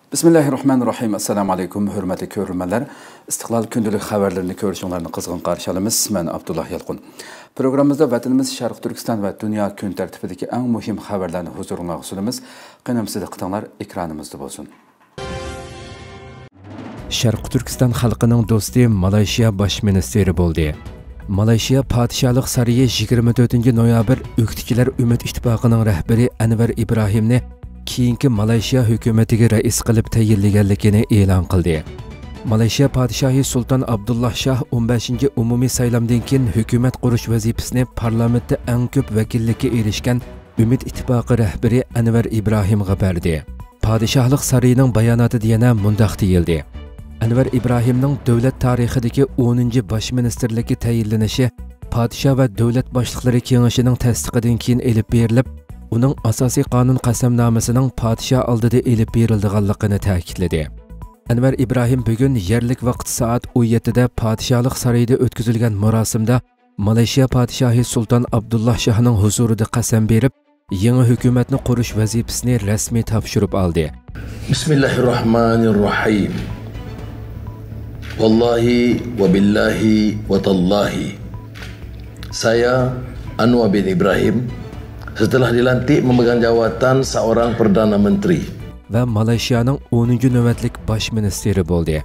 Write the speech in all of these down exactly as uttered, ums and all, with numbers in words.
بىسمىللاھىررەھمانىررەھىم. ئەسسالامۇ ئەلەيكۇم، ھۆرمەتلىك كۆرۈرمەنلەر. ئىستىقلال كۈندىلىك خەۋەرلىرىنى كۆرۈشۈڭلارنى قىزغىن قارشى ئالىمىز. مەن ئابدۇللا يالقۇن. پروگراممىمىزدا ۋەتىنىمىز شەرقىي تۈركىستان ۋە دۇنيا كۈن تەرتىپىدىكى ئەڭ مۇھىم خەۋەرلەرنى ھۇزۇرۇڭلارغا سۇنىمىز. قېنى ئەمىسە دىققىتىڭلار ئېكرانىمىزدا بولسۇن. شەرقىي تۈركىستان خەلقىنىڭ دوستى، مالايشىيا باش مىنىستىرى بولدى. مالايشىيا پادىشاھلىق سارىيى يىگىرمە تۆتىنچى نويابىر ئۆكتىچىلەر ئۈمىد ئىتتىپاقىنىڭ رەھبىرى ئەنۋەر ئىبراھىمنى كېيىنكى مالايشىيا ھۆكۈمىتىگە رەئىس قىلىپ تەيىنلىگەنلىكىنى ئېلان قىلدى. مالايشىيا پادىشاھى سۇلتان ئابدۇللا شاھ ئون بەشىنچى ئومۇمىي سايلامدىن كېيىن ھۆكۈمەت قۇرۇش ۋەزىپىسىنى پارلامېنتتا ئەڭ كۆپ ۋەكىللىككە ئېرىشكەن ئۈمىد ئىتتىپاقى رەھبىرى ئەنۋەر ئىبراھىمغا بەردى. پادىشاھلىق سارىيىنىڭ باياناتىدا يەنە مۇنداق دېيىلدى: ئەنۋەر ئىبراھىمنىڭ دۆلەت تارىخىدىكى ئونىنچى باش مىنىستىرلىككە تەيىنلىنىشى پادىشاھ ۋە دۆلەت باشلىقلىرى كېڭىشىنىڭ تەستىقىدىن كېيىن ئېلىپ بېرىلىپ، ئۇنىڭ ئاساسىي قانۇن قەسەمنامىسىنىڭ پادىشاھ ئالدىدا ئېلىپ بېرىلىدىغانلىقىنى تەكىتلىدى. ئەنۋەر ئىبراھىم بۈگۈن يەرلىك ۋاقىت سائەت ئون يەتتىدە پادىشاھلىق سارىيىدا ئۆتكۈزۈلگەن مۇراسىمدا مالايشىيا پادىشاھى سۇلتان ئابدۇللا شاھنىڭ ھۇزۇرىدا قەسەم بېرىپ، يېڭى ھۆكۈمەتنى قۇرۇش ۋەزىپىسىنى رەسمىي تاپشۇرۇپ ئالدى. بسم الله الرحمن الرحيم. والله وبالله وتالله. Saya, Anwar bin Ibrahim, setelah dilantik memegang jawatan seorang Perdana Menteri. ۋە مالايشىيانىڭ ئونىنچى نۆۋەتلىك باش مىنىستىرى بولدى.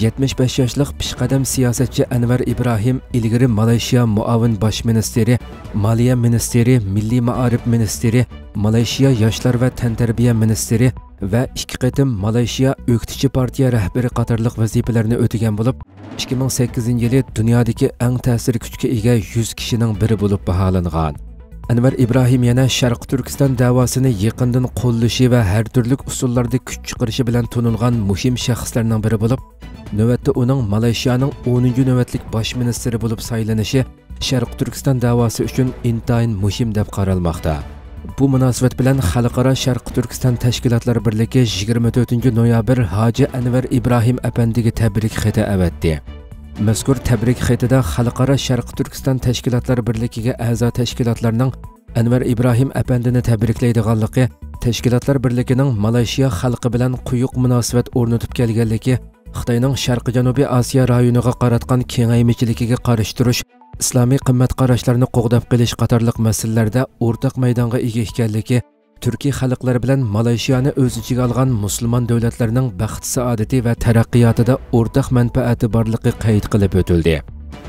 يەتمىش بەش ياشلىق پېشقەدەم سىياسەتچى ئەنۋەر ئىبراھىم ئىلگىرى مالىشىيا مۇئاۋىن باش مىنىستىرى، مالىيە مىنىستىرى، مىللىي مائارىپ مىنىستىرى، مالىشىيا ياشلار ۋە تەنتەربىيە مىنىستىرى ۋە ئىككى قېتىم مالىشىيا ئۆكتىچى پارتىيە رەھبىرى قاتارلىق ۋەزىپىلەرنى ئۆتىگەن بولۇپ، ئىككى مىڭ سەككىزىنچى يىلى دۇنيادىكى ئەڭ تەسىر كۈچكە ئىگە يۈز كىشىنىڭ بىرى بولۇپ باھالانغان. ئەنۋەر ئىبراھىم يەنە شەرقىي تۈركىستان دەۋاسىنى يېقىندىن قوللىشى ۋە ھەر تۈرلۈك ئۇسۇللاردا كۈچ چىقىرىشى بىلەن تونۇلغان مۇھىم شەخسلەرنىڭ بىرى بولۇپ، نۆۋەتتە ئۇنىڭ مالايشىيانىڭ ئونىنچى نۆۋەتلىك باش مىنىستىرى بولۇپ سايلىنىشى شەرقىي تۈركىستان دەۋاسى ئۈچۈن ئىنتايىن مۇھىم دەپ قارالماقتا. بۇ مۇناسىۋەت بىلەن خەلقئارا شەرقىي تۈركىستان تەشكىلاتلار بىرلىكى يىگىرمە تۆتىنچى نويابىر ھاجى ئەنۋەر ئىبراھىم ئەپەندىگە تەبرىك خېتى ئەۋەتتى. مەزكۇر تەبرىك خېتىدە خەلقئارا شەرقىي تۈركىستان تەشكىلاتلار بىرلىكىگە ئەزا تەشكىلاتلارنىڭ ئەنۋەر ئىبراھىم ئەپەندىنى تەبرىكلەيدىغانلىقى، تەشكىلاتلار بىرلىكىنىڭ مالايشىيا خەلقى بىلەن قويۇق مۇناسىۋەت ئورنىتىپ كەلگەنلىكى، خىتاينىڭ شەرقىي جەنۇبىي ئاسىيا رايونىغا قاراتقان كېڭەيمىچىلىكىگە قارشى تۇرۇش، ئىسلامىي قىممەت قاراشلارنى قوغداپ قېلىش قاتارلىق مەسىلىلەردە ئورتاق مەيدانغا ئىگە ئىكەنلىكى، تۈركىي خەلقلەر بىلەن مالايشىيانى ئۆز ئىچىگە ئالغان مۇسۇلمان دۆلەتلەرنىڭ بەخت-سائادىتى ۋە تەرەققىياتىدا ئورتاق مەنپەئەتى بارلىقى قەيت قىلىپ ئۆتۈلدى.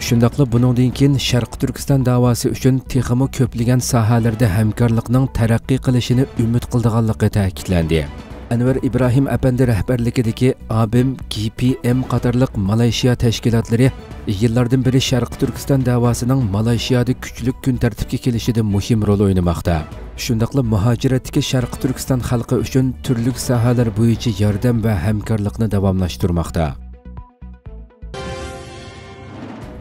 شۇنداقلا بۇنىڭدىن كېيىن شەرقىي تۈركىستان داۋاسى ئۈچۈن تېخىمۇ كۆپلىگەن ساھەلەردە ھەمكارلىقنىڭ تەرەققىي قىلىشىنى ئۈمىد قىلىدىغانلىقى تەكىتلەندى. ئەنۋەر ئىبراھىم ئەپەندى رەھبەرلىكىدىكى ئابىم، گې پې ئېم قاتارلىق مالايشىيا تەشكىلاتلىرى يىللاردىن بېرى شەرقىي تۈركىستان دەۋاسىنىڭ مالايشىيادا كۈچلۈك كۈن تەرتىپكە كېلىشىدە مۇھىم رول ئوينىماقتا. شۇنداقلا مۇھاجىرەتتىكى شەرقىي تۈركىستان خەلقى ئۈچۈن تۈرلۈك ساھەلەر بويىچە ياردەم ۋە ھەمكارلىقنى داۋاملاشتۇرماقتا.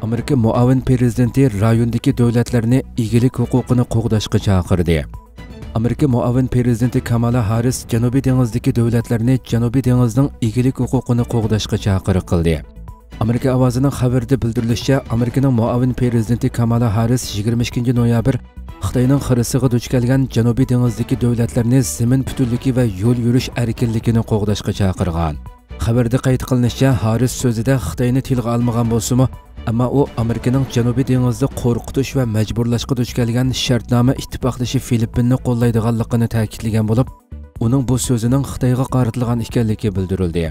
ئامېرىكا مۇئاۋىن پىرېزىدېنتى رايوندىكى دۆلەتلەرنى ئىگىلىك ھوقۇقىنى قوغداشقا چاقىردى. ئامېرىكا مۇئاۋىن پىرېزىدېنتى كامالا ھاررىس جەنۇبىي دېڭىزدىكى دۆلەتلەرنى جەنۇبىي دېڭىزنىڭ ئىگىلىك ھوقۇقىنى قوغداشقا چاقىرىق قىلدى. ئامېرىكا ئاۋازىنىڭ خەۋىرىدە بىلدۈرۈلۈشىچە، ئامېرىكىنىڭ مۇئاۋىن پىرېزىدېنتى كامالا ھاررىس يىگىرمە ئىككىنچى نويابىر خىتاينىڭ خىرىسىغا دۇچ كەلگەن جەنۇبىي دېڭىزدىكى دۆلەتلەرنى زېمىن پۈتۈنلۈكى ۋە يول يۈرۈش ئەركىنلىكىنى قوغداشقا چاقىرغان. خەۋەردە قەيت قىلىنىشىچە، ھاررىس سۆزىدە خىتاينى تىلغا ئالمىغان بولسىمۇ، ئەمما ئۇ ئامېرىكىنىڭ جەنۇبىي دېڭىزدا قورقۇتۇش ۋە مەجبۇرلاشقا دۇچ كەلگەن شەرتنامە ئىتتىپاقدىشى فىلىپپىننى قوللايدىغانلىقىنى تەكىتلىگەن بولۇپ، ئۇنىڭ بۇ سۆزىنىڭ خىتايغا قارىتىلغان ئىكەنلىكى بىلدۈرۈلدى.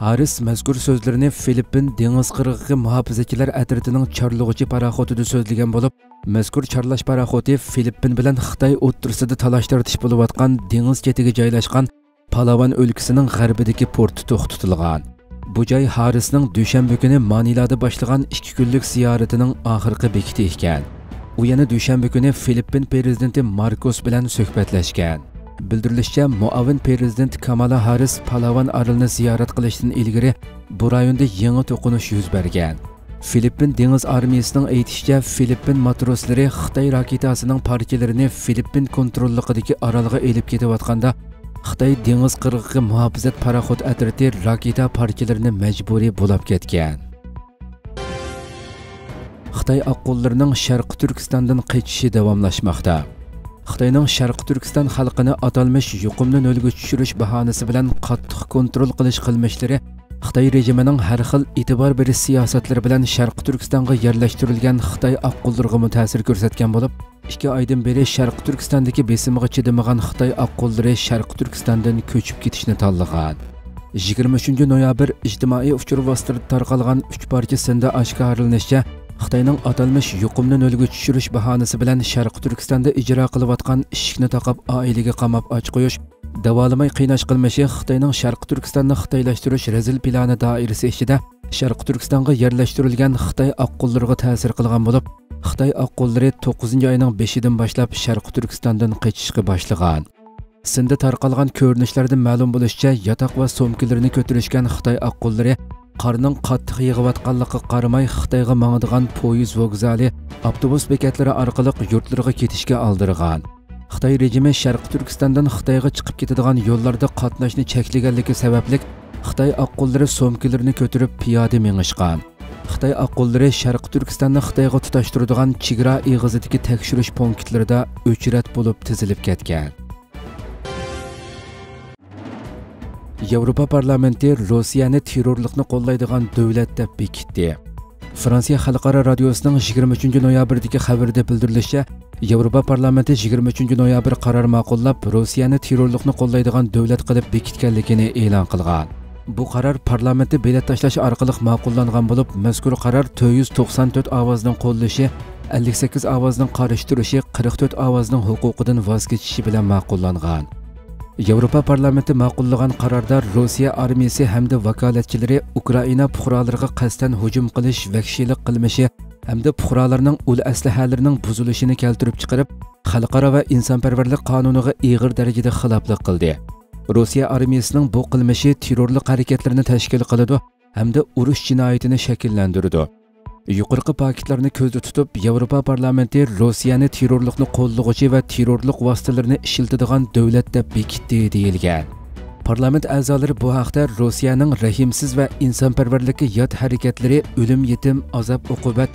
ھاررىس مەزكۇر سۆزلىرىنى فىلىپپىن دېڭىز قىرغىقى مۇھاپىزەتچىلەر ئەترىتىنىڭ چارلىغۇچى پاراخوتىدا سۆزلىگەن بولۇپ، مەزكۇر چارلاش پاراخوتى فىلىپپىن بىلەن خىتاي ئوتتۇرىسىدا تالاش-تارتىش بولۇۋاتقان دېڭىز چېتىگە جايلاشقان پالاۋان ئۆلكىسىنىڭ غەربىدىكى پورتتا توختىتىلغان. بۇ جاي ھاررىسنىڭ دۈشەنبە كۈنى مانىلادا باشلىغان ئىككى كۈنلۈك زىيارىتىنىڭ ئاخىرقى بېكىتى ئىكەن. ئۇ يەنە دۈشەنبە كۈنى فىلىپپىن پىرېزىدېنتى ماركوس بىلەن سۆھبەتلەشكەن. بىلدۈرۈلۈشىچە، مۇئاۋىن پىرېزىدېنت كامالا ھاررىس پالاۋان ئارىلىنى زىيارەت قىلىشتىن ئىلگىرى بۇ رايوندا يېڭى توقۇنۇش يۈز بەرگەن. فىلىپپىن دېڭىز ئارمىيىسىنىڭ ئېيتىشىچە، فىلىپپىن ماتروسلىرى خىتاي راكېتاسىنىڭ پارچىلىرىنى فىلىپپىن كونتروللۇقىدىكى ئارالغا ئېلىپ كېتىۋاتقاندا، خىتاي دېڭىز قىرغىقى مۇھاپىزەت پاراخوت ئەترىتى راكېتا پارچىلىرىنى مەجبۇرىي بۇلاپ كەتكەن. خىتاي ئاققۇنلىرىنىڭ شەرقىي تۈركىستاندىن قېچىشى داۋاملاشماقتا. خىتاينىڭ شەرقىي تۈركىستان خەلقىنى ئاتالمىش يۇقۇمنى نۆلگە چۈشۈرۈش باھانىسى بىلەن قاتتىق كونترول قىلىش قىلمىشلىرى خىتاي رېجىمىنىڭ ھەر خىل ئېتىبار بېرىش سىياسەتلىرى بىلەن شەرقىي تۈركىستانغا يەرلەشتۈرۈلگەن خىتاي ئاققۇنلىرىغىمۇ تەسىر كۆرسەتكەن بولۇپ، ئىككى ئايدىن بېرى شەرقىي تۈركىستاندىكى بېسىمغا چىدىمىغان خىتاي ئاققۇنلىرى شەرقىي تۈركىستاندىن كۆچۈپ كېتىشنى تاللىغان. يىگىرمە ئۈچىنچى نويابىر ئىجتىمائىي ئۇچۇر ۋاسىتىلىرىدا تارقالغان ئۈچ پارچە سىندا ئاشكارىلىنىشىچە، خىتاينىڭ ئاتالمىش يۇقۇمنى نۆلگە چۈشۈرۈش باھانىسى بىلەن شەرقىي تۈركىستاندا ئىجرا قىلىۋاتقان ئىشىكنى تاقاپ ئائىلىگە قاماپ ئاچ قويۇش، داۋالىماي قىيناش قىلمىشى خىتاينىڭ شەرقىي تۈركىستاننى خىتايلاشتۇرۇش رەزىل پىلانى دائىرىسى ئىچىدە شەرقىي تۈركىستانغا يەرلەشتۈرۈلگەن خىتاي ئاققۇنلىرىغا تەسىر قىلغان بولۇپ، خىتاي ئاققۇنلىرى توققۇزىنچى ئاينىڭ بېشىدىن باشلاپ شەرقىي تۈركىستاندىن قېچىشقا باشلىغان. سىندا تارقالغان كۆرۈنۈشلەردىن مەلۇم بولۇشىچە، ياتاق ۋە سومكىلىرىنى كۆتۈرۈشكەن خىتاي ئاققۇنلىرى قارنىڭ قاتتىق يېغىۋاتقانلىقىغا قارىماي، خىتايغا ماڭىدىغان پويىز ۋوگزالى، ئاپتوبۇس بېكەتلىرى ئارقىلىق يۇرتلىرىغا كېتىشكە ئالدىرىغان. خىتاي رېجىمى شەرقىي تۈركىستاندىن خىتايغا چىقىپ كېتىدىغان يوللاردا قاتناشنى چەكلىگەنلىكى سەۋەبلىك، خىتاي ئاققۇنلىرى سومكىلىرىنى كۆتۈرۈپ پىيادە مېڭىشقان. خىتاي ئاققۇنلىرى شەرقىي تۈركىستاننى خىتايغا تۇتاشتۇرىدىغان چېگرا ئېغىزىدىكى تەكشۈرۈش پونكىتلىرىدا ئۆچرەت بولۇپ تىزىلىپ كەتكەن. ياۋروپا پارلامېنتى روسىيەنى تېررورلۇقنى قوللايدىغان دۆلەت دەپ بېكىتتى. فرانسىيە خەلقئارا رادىيوسىنىڭ يىگىرمە ئۈچىنچى نويابىردىكى خەۋىرىدە بىلدۈرۈلۈشىچە، ياۋروپا پارلامېنتى يىگىرمە ئۈچىنچى نويابىر قارار ماقۇللاپ، روسىيەنى تېررورلۇقنى قوللايدىغان دۆلەت قىلىپ بېكىتكەنلىكىنى ئېلان قىلغان. بۇ قارار پارلامېنتتا بېلەت تاشلاش ئارقىلىق ماقۇللانغان بولۇپ، مەزكۇر قارار تۆت يۈز توقسان تۆت ئاۋازنىڭ قوللىشى، ئەللىك سەككىز ئاۋازنىڭ قارشى تۇرۇشى، قىرىق تۆت ئاۋازنىڭ ھوقۇقىدىن ۋاز كېچىشى بىلەن ماقۇللانغان. ياۋروپا پارلامېنتى ماقۇللىغان قاراردا روسىيە ئارمىيىسى ھەمدە ۋاكالەتچىلىرى ئۇكرائىنا پۇقرالىرىغا قەستەن ھۇجۇم قىلىش، ۋەھشىيلىك قىلمىشى ھەمدە پۇقرالارنىڭ ئۇل ئەسلىھەلىرىنىڭ بۇزۇلۇشىنى كەلتۈرۈپ چىقىرىپ، خەلقئارا ۋە ئىنسانپەرۋەرلىك قانۇنىغا ئېغىر دەرىجىدە خىلاپلىق قىلدى. روسىيە ئارمىيىسىنىڭ بۇ قىلمىشى تېررورلۇق ھەرىكەتلىرىنى تەشكىل قىلىدۇ ھەمدە ئۇرۇش جىنايىتىنى شەكىللەندۈرىدۇ. يۇقىرىقى پاكىتلارنى كۆزدە تۇتۇپ، ياۋروپا پارلامېنتى روسىيەنى تېررورلۇقنى قوللىغۇچى ۋە تېررورلۇق ۋاسىتىلىرىنى ئىشلىتىدىغان دۆلەت دەپ بېكىتتى، دېيىلگەن. پارلامېنت ئەزالىرى بۇ ھەقتە روسىيەنىڭ رەھىمسىز ۋە ئىنسانپەرۋەرلىككە يات ھەرىكەتلىرى ئۆلۈم-يېتىم، ئازاب-ئوقۇبەت،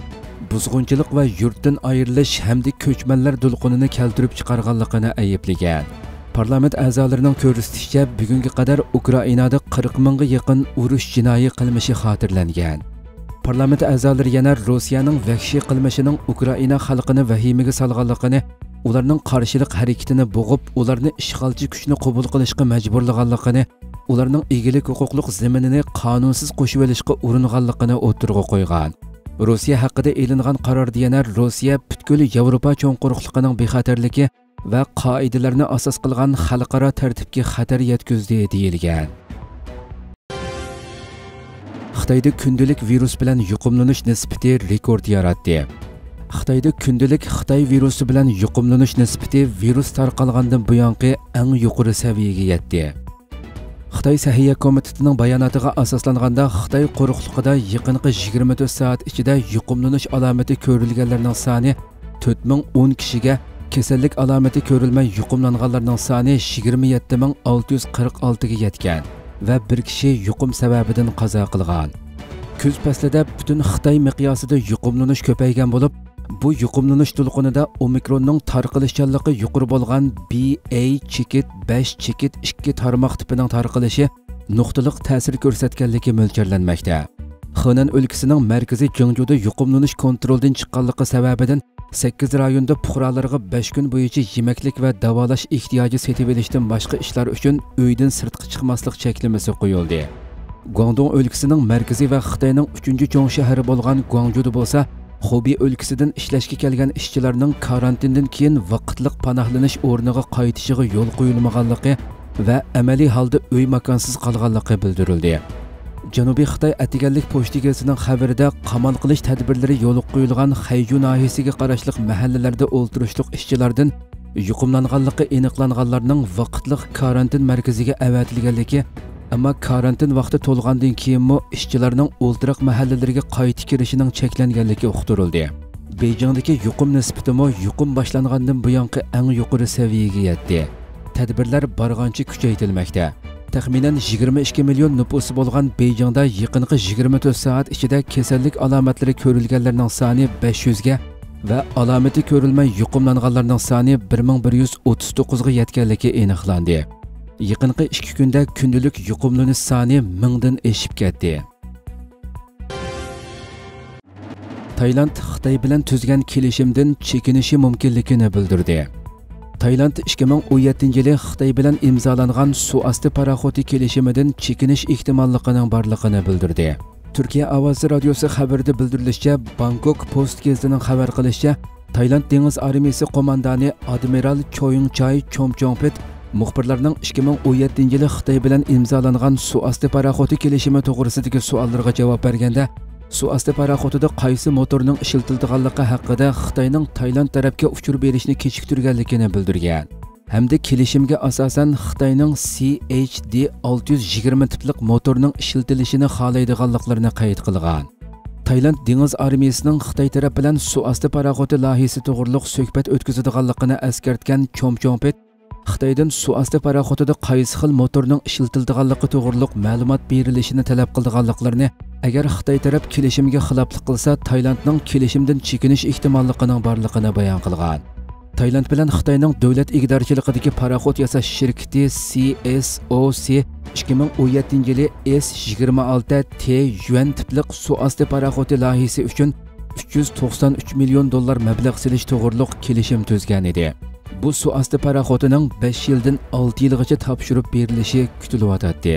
بۇزغۇنچىلىق ۋە يۇرتتىن ئايرىلىش ھەمدە كۆچمەنلەر دولقۇنىنى كەلتۈرۈپ چىقارغانلىقىنى ئەيىبلىگەن. پارلامېنت ئەزالىرىنىڭ كۆرسىتىشىچە، بۈگۈنگە قەدەر ئۇكرائىنادا قىرىق مىڭغا يېقىن ئۇرۇش جىنايى قىلمىشى خاتىرىلەنگەن. پارلامېنت ئەزالىرى يەنە روسىيەنىڭ ۋەھشىي قىلمىشىنىڭ ئۇكرائىنا خەلقىنى ۋەھىمىگە سالغانلىقىنى، ئۇلارنىڭ قارشىلىق ھەرىكىتىنى بوغۇپ، ئۇلارنى ئىشغالچى كۈچنى قوبۇل قىلىشقا مەجبۇرلىغانلىقىنى، ئۇلارنىڭ ئىگىلىك ھوقۇقلۇق زېمىنىنى قانۇنسىز قوشۇۋېلىشقا ئۇرۇنغانلىقىنى ئوتتۇرىغا قويغان. روسىيە ھەققىدە ئېلىنغان قاراردا يەنە روسىيە پۈتكۈل ياۋروپا چوڭ قۇرۇقلۇقىنىڭ بىخەتەرلىكى ۋە قائىدىلەرنى ئاساس قىلغان خەلقئارا تەرتىپكە خەتەر يەتكۈزدى، دېيىلگەن. خىتايدا كۈندىلىك ۋىرۇس بىلەن يۇقۇملىنىش نىسبىتى رېكورت ياراتتى. خىتايدا كۈندىلىك خىتاي ۋىرۇسى بىلەن يۇقۇملىنىش نىسبىتى ۋىرۇس تارقالغاندىن بۇيانقى ئەڭ يۇقىرى سەۋىيەگە يەتتى. خىتاي سەھىيە كومىتېتىنىڭ باياناتىغا ئاساسلانغاندا، خىتاي قۇرۇقلۇقىدا يېقىنقى يىگىرمە تۆت سائەت ئىچىدە يۇقۇملىنىش ئالامىتى كۆرۈلگەنلەرنىڭ سانى تۆت مىڭ ئون كىشىگە، كېسەللىك ئالامىتى كۆرۈلمەي يۇقۇملانغانلارنىڭ سانى يىگىرمە يەتتە مىڭ ئالتە يۈز قىرىق ئالتىگە يەتكەن ۋە بىر كىشى يۇقۇم سەۋەبىدىن قازا قىلغان. كۈز پەسلىدە پۈتۈن خىتاي مىقياسىدا يۇقۇملىنىش كۆپەيگەن بولۇپ، بۇ يۇقۇملىنىش دولقۇنىدا ئومىكروننىڭ تارقىلىشچانلىقى يۇقىرى بولغان بى ئەي چېكىت بەش چېكىت ئىككى تارماق تىپىنىڭ تارقىلىشى نۇقتىلىق تەسىر كۆرسەتكەنلىكى مۆلچەرلەنمەكتە. خېنەن ئۆلكىسىنىڭ مەركىزى جېڭجۇدا يۇقۇملىنىش كونترولدىن چىققانلىقى سەۋەبىدىن، سەككىز رايوندا پۇقرالارغا بەش كۈن بويىچە يېمەكلىك ۋە داۋالاش ئېھتىياجى سېتىۋېلىشتىن باشقا ئىشلار ئۈچۈن ئۆيدىن سىرتقا چىقماسلىق چەكلىمىسى قويۇلدى. گۇاڭدۇڭ ئۆلكىسىنىڭ مەركىزى ۋە خىتاينىڭ ئۈچىنچى چوڭ شەھىرى بولغان گۇاڭجۇدا بولسا، خۇبېي ئۆلكىسىدىن ئىشلەشكە كەلگەن ئىشچىلارنىڭ كارانتىندىن كېيىن ۋاقىتلىق پاناھلىنىش ئورنىغا قايتىشىغا يول قويۇلمىغانلىقى ۋە ئەمەلىي ھالدا ئۆي ماكانسىز قالغانلىقى بىلدۈرۈلدى. جەنۇبىي خىتاي ئەتىگەنلىك پوچتا گېزىتىنىڭ خەۋىرىدە، قامال قىلىش تەدبىرلىرى يولغا قويۇلغان خەيجۇ ناھىيەسىگە قاراشلىق مەھەللىلەردە ئولتۇرۇشلۇق ئىشچىلاردىن يۇقۇملانغانلىقى ئېنىقلانغانلارنىڭ ۋاقىتلىق كارانتىن مەركىزىگە ئەۋەتىلگەنلىكى، ئەمما كارانتىن ۋاقتى تولغاندىن كېيىنمۇ ئىشچىلارنىڭ ئولتۇراق مەھەللىلىرىگە قايتا كىرىشىنىڭ چەكلەنگەنلىكى ئۇقتۇرۇلدى. بېيجىڭدىكى يۇقۇم نىسبىتىمۇ يۇقۇم باشلانغاندىن بۇيانقى ئەڭ يۇقىرى سەۋىيەگە يەتتى. تەدبىرلەر بارغانچە كۈچەيتىلمەكتە. تەخمىنەن يىگىرمە ئىككى مىليون نوپۇسى بولغان بېيجىڭدا يېقىنقى يىگىرمە تۆت سائەت ئىچىدە كېسەللىك ئالامەتلىرى كۆرۈلگەنلەرنىڭ سانى بەش يۈزگە، ۋە ئالامىتى كۆرۈلمەي يۇقۇملانغانلارنىڭ سانى بىر مىڭ بىر يۈز ئوتتۇز توققۇزغا يەتكەنلىكى ئېنىقلاندى. يېقىنقى ئىككى كۈندە كۈندىلىك يۇقۇملىنىش سانى مىڭدىن ئېشىپ كەتتى. تايلاند خىتاي بىلەن تۈزگەن كېلىشىمدىن چېكىنىشى مۇمكىنلىكىنى بىلدۈردى. تايلاند ئىككى مىڭ ئون يەتتىنچى يىلى خىتاي بىلەن ئىمزالانغان سۇ ئاستى پاراخوتى كېلىشىمىدىن چېكىنىش ئېھتىماللىقىنىڭ بارلىقىنى بىلدۈردى. تۈركىيە ئاۋازى رادىيوسى خەۋىرىدە بىلدۈرۈلۈشىچە، بانكوك پوست گېزىتىنىڭ خەۋەر قىلىشىچە، تايلاند دېڭىز ئارمىيىسى قوماندانى ئادمىرال چويۇڭچاي چومچوڭپىت مۇخبىرلارنىڭ ئىككى مىڭ ئون يەتتىنچى يىلى خىتاي بىلەن ئىمزالانغان سۇ ئاستى پاراخوتى كېلىشىمى توغرىسىدىكى سوئاللىرىغا جاۋاب بەرگەندە، سۇ ئاستى پاراخوتىدا قايسى موتورنىڭ ئىشلىتىلىدىغانلىقى ھەققىدە خىتاينىڭ تايلاند تەرەپكە ئۇچۇر بېرىشنى كېچىكتۈرگەنلىكىنى بىلدۈرگەن. ھەمدە كېلىشىمگە ئاساسەن خىتاينىڭ سى ئېيچ دى ئالتە يۈز يىگىرمە تىپلىق موتورنىڭ ئىشلىتىلىشىنى خالايدىغانلىقلىرىنى قەيت قىلغان. تايلاند دېڭىز ئارمىيىسىنىڭ خىتاي تەرەپ بىلەن سۇ ئاستى پاراخوتى لايىھىسى توغرۇلۇق سۆھبەت ئۆتكۈزىدىغانلىقىنى ئەسكەرتكەن چوم چوڭپىت خىتايدىن سۇ ئاستى پاراخوتىدا قايسى خىل موتورنىڭ ئىشلىتىلىدىغانلىقى توغرۇلۇق مەلۇمات بېرىلىشىنى تەلەپ قىلىدىغانلىقلىرىنى، ئەگەر خىتاي تەرەپ كېلىشىمگە خىلاپلىق قىلسا، تايلاندنىڭ كېلىشىمدىن چېكىنىش ئېھتىماللىقىنىڭ بارلىقىنى بايان قىلغان. تايلاند بىلەن خىتاينىڭ دۆلەت ئىگىدارچىلىقىدىكى پاراخوت ياساش شىركىتى سى ئېس ئو سى ئىككى مىڭ ئون يەتتىنچى يىلى ئېس يىگىرمە ئالتە تې يۈەن تىپلىق سۇ ئاستى پاراخوتى لايىھىسى ئۈچۈن ئۈچ يۈز توقسان ئۈچ مىليون دوللار مەبلەغ سېلىش توغرۇلۇق كېلىشىم تۈزگەن ئىدى. بۇ سۇ ئاستى پاراخوتىنىڭ بەش يىلدىن ئالتە يىلغىچە تاپشۇرۇپ بېرىلىشى كۈتۈلۈۋاتاتتى.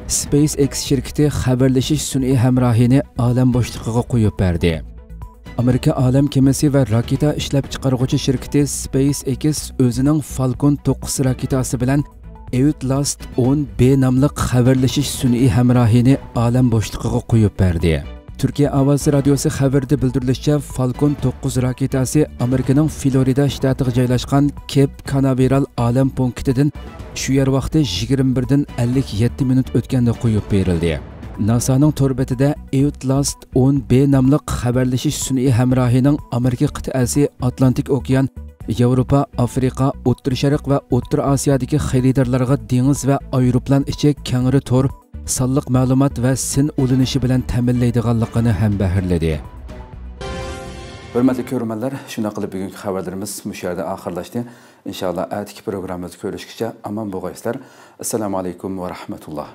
سپېيس ئېكس شىركىتى خەۋەرلىشىش سۈنئىي ھەمراھىنى ئالەم بوشلۇقىغا قويۇپ بەردى. ئامېرىكا ئالەم كېمىسى ۋە راكېتا ئىشلەپچىقارغۇچى شىركىتى سپېيس ئېكس ئۆزىنىڭ فالكون توققۇز راكېتاسى بىلەن ئېۋتلاست ئون بې ناملىق خەۋەرلىشىش سۈنئىي ھەمراھىنى ئالەم بوشلۇقىغا قويۇپ بەردى. تۈركىيە ئاۋازى رادىيوسى خەۋىرىدە بىلدۈرۈلۈشىچە، فالكون توققۇز راكېتاسى ئامېرىكىنىڭ فلورىدا شتاتىغا جايلاشقان كېپ كاناۋېرال ئالەم پونكىتىدىن چۈشۈشەر ۋاقتى يىگىرمە بىردىن ئەللىك يەتتە مىنۇت ئۆتكەندە قويۇپ بېرىلدى. ناسانىڭ تور بېتىدە ئېۋتلاست ئون بې ناملىق خەۋەرلىشىش سۈنئىي ھەمراھىنىڭ ئامېرىكا قىتئەسى، ئاتلانتىك ئوكيان، ياۋروپا، ئافرىقا، ئوتتۇرا شەرق ۋە ئوتتۇرا ئاسىيادىكى خېرىدارلارغا دېڭىز ۋە ئايروپىلان ئىچى كەڭرى تور، سانلىق مەلۇمات ۋە سىن ئۇلىنىشى بىلەن تەمىنلەيدىغانلىقىنى ھەم بەھرىلىدى. ھۆرمەتلىك كۆرۈرمەنلەر، شۇنداق قىلىپ بۈگۈنكى خەۋەرلىرىمىز مۇشۇ يەردە ئاخىرلاشتى. ئىنشاللا ئەتىكى پروگراممىمىزدا كۆرۈشكىچە ئامان بولغايسىلەر. ئەسسالامۇ ئەلەيكۇم ۋە رەھمەتۇللا.